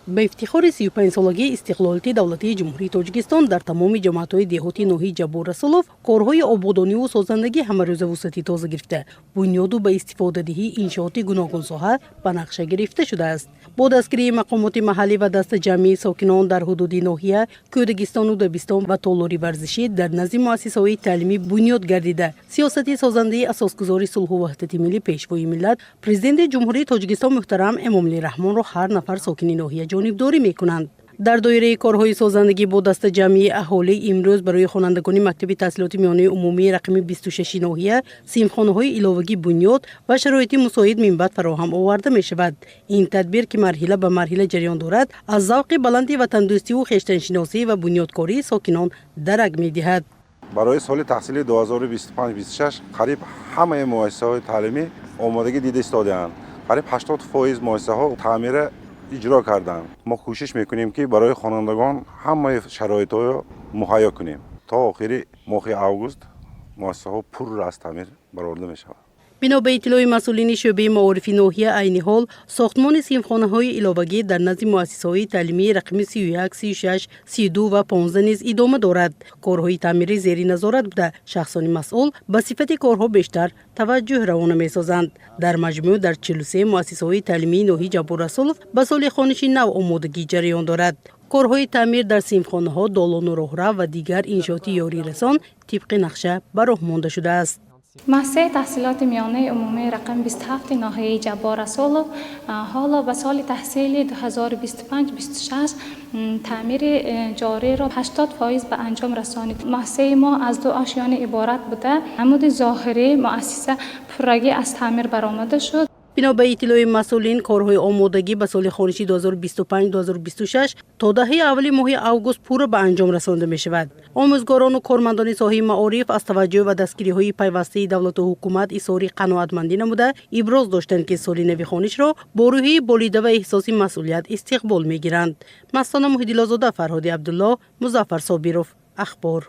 Ба ифтихори 35-солагии истиқлолияти давлатии Ҷумҳурии Тоҷикистон дар тамоми ҷамоатҳои деҳоти ноҳияи Ҷаббор Расулов корҳои ободониву созандагӣ ҳамарӯза вусъати тоза гирифта, бунёду ба истифодадиҳии иншооти гуногунсоҳа ба нақша гирифта шудааст. Бо дастгирии мақомоти маҳаллӣ ва дастаҷамъии сокинон дар ҳудуди ноҳия кӯдакистону дабистон ва толори варзишӣ дар назди муассисаҳои таълимӣ бунёд гардида, сиёсати созандаи асосгузори сулҳу ваҳдати миллӣ, Пешвои миллат, Президенти Ҷумҳурии Тоҷикистон муҳтарам Эмомалӣ Раҳмонро ҳар нафар сокини ноҳия ҷонибдорӣ мекунанд. Дар доираи корҳои созандагӣ бо дастаҷамъии аҳолӣ имрӯз барои хонандагони мактаби таҳсилоти миёнаи умумии рақами 26 ноҳия синфхонаҳои иловагӣ бунёд ва шароити мусоид минбаъд фароҳам оварда мешавад. Ин тадбир, ки марҳила ба марҳила ҷараён дорад, аз завқи баланди ватандӯстиву хештаншиносӣ ва бунёдкории сокинон дарак медиҳад. Барои соли таҳсили 2025-26 қариб ҳамаи муассисаҳои таълимӣ омодагӣ дида истодаанд. Қариб 80% муассисаҳо таъмира иҷро карданд. Мо кӯшиш мекунем, ки барои хонандагон ҳамаи шароитҳоро муҳайё кунем. То охири моҳи август муассисаҳо пурра аз таъмир бароварда мешавад. Бино ба иттилои масъулини шӯъбаи маорифи ноҳия, айни ҳол сохтмони синфхонаҳои иловагӣ дар назди муассисаҳои таълимии рақами 31, 36, 32 ва 15 низ идома дорад. Корҳои таъмирӣ зери назорат буда, шахсони масъул ба сифати корҳо бештар таваҷҷӯҳ равона месозанд. Дар маҷмӯъ дар 43 муассисаҳои таълимии ноҳияи Ҷаббор Расулов ба соли хониши нав омодагӣ ҷараён дорад. Корҳои таъмир дар синфхонаҳо, долону роҳрав ва дигар иншооти ёрирасон тибқи нақша ба роҳ монда шудааст. Муассисаи таҳсилоти миёнаи умумии рақами 27 ноҳияи Ҷаббор Расулов ҳоло ба соли таҳсили 2025-26 таъмири ҷориро 80% ба анҷом расонид. Муассисаи мо аз ду ошёна иборат буда, намуди зоҳирии муассиса пуррагӣ аз таъмир баромада шуд. Бино ба иттилои масъулин, корҳои омодагӣ ба соли хониши 2025-2026 то даҳаи аввали моҳи август пурра ба анҷом расонда мешавад. Омӯзгорону кормандони соҳаи маориф аз таваҷҷӯҳ ва дастгириҳои пайвастаи давлату ҳукумат изҳори қаноатмандӣ намуда, иброз доштанд, ки соли нави хонишро бо рӯҳияи болида ва эҳсоси масъулият истиқбол мегиранд. Мастона Муҳиддилозода, Фарҳоди Абдулло, Музаффар Собиров, Ахбор.